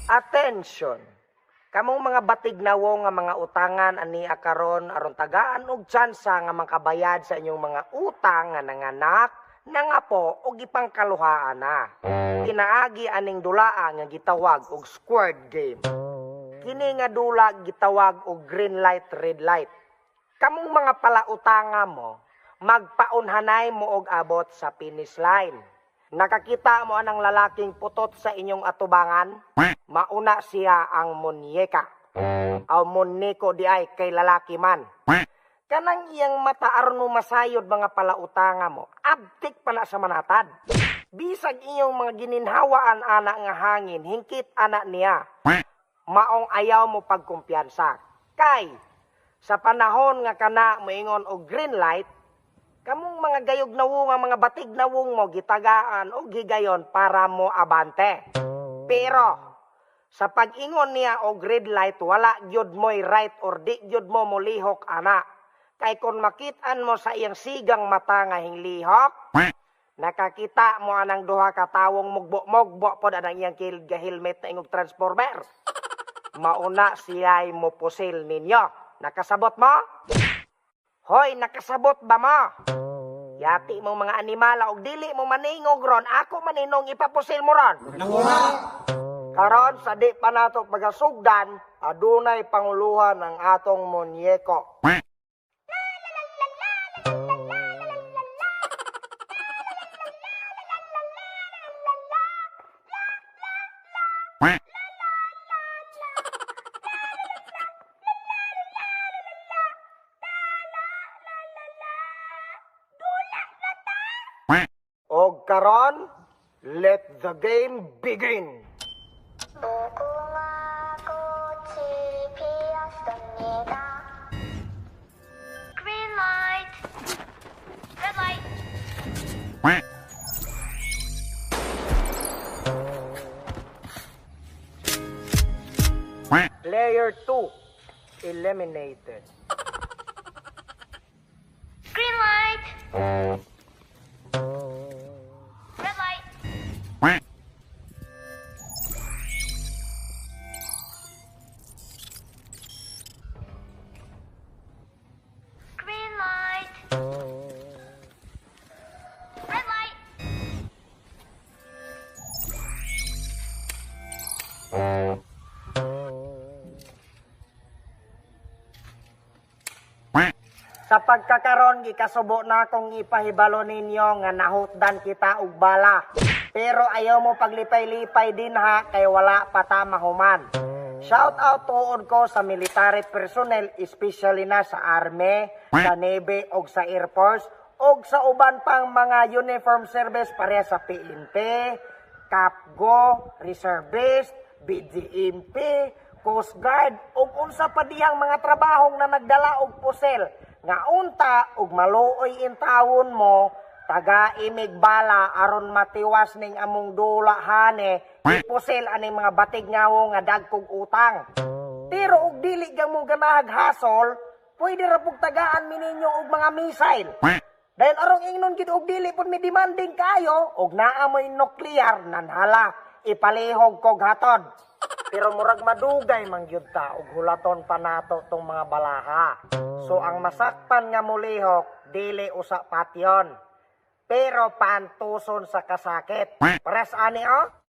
Attention! Kamong mga batig nawong nga mga utangan ani karon aron tagaan og tsansa nga makabayad sa inyong mga utang nga nanganak, nangapo o gipangkaluhaan na. Pinaagi aning dulaa nga gitawag og Squid Game. Kini nga dula gitawag og green light, red light. Kamong mga palautanga mo, magpaunhanay mo og abot sa finish line. Nakakita mo anang lalaking putot sa inyong atubangan? Mauna siya ang munyeka. Aw muniko di ay kay lalaki man. Kanang iyang mata aron mo masayod mga palautanga mo, abtik pa na sa manatad. Bisag iyong mga gininhawaan ana nga hangin, hingkit ana niya. Maong ayaw mo pagkumpiyansa. Kay, sa panahon nga kana moingon og green light, kamong mga gayog nawong nga mga batig nawong mo gitagaan og higayon para mo abante. Pero sa pag-ingon niya og red light, wala gyud mo'y right or di gyud mo molihok ana. Kay kon makit-an mo sa iyang sigang mata nga hinglihok, nakakita mo anang duha ka tawong mugbo-mugbo pod anang iyang kilid ga helmet na ingog transformer. Mauna siya'y mopusil ninyo. Nakasabot mo? Hoy, nakasabot ba mo? Yati mong mga animala og dili mo maningog ron, ako maninong ipapusil mo ron. Karon sa di pa nato pagasugdan, adunay panguluhan ang atong munyeko. Og karon, let the game begin. 무궁화 꽃이 피었습니다. Green light. Red light. Player 2 eliminated. Green light. Red light. Green light. Red light. Sa pagkakaron gikasubo na akong ipahibalo ninyo nga nahutdan kita og bala. Pero ayaw mo paglipay-lipay din ha kay wala pa ta mahuman. Shout out tuod ko sa military personnel, especially na sa Army, sa Navy og sa Air Force og sa uban pang mga uniform service pareha sa PNP, CAPGO, Reservist, BGMP, Coast Guard ug unsa pa dihang mga trabahong na nagdala og pusel nga unta ug maluoy intawon mo taga imig bala aron matiwas ning among dula hane ipusil aning mga batig ngawo nga dagkog utang. Pero og dili ka mo ganahag hasol, pwede ra pug tagaan mi ninyo og mga missile. Dahil arong ingnon gid og dili pud mi demanding kayo og naa moy nuclear nanhala ipalihog kog hatod. Pero murag madugay man gyud ta og hulaton pa nato tong mga balaha. So ang masakpan nga molihok dili usa patyon. Pero paantuson sa kasakit. Pares ani oh.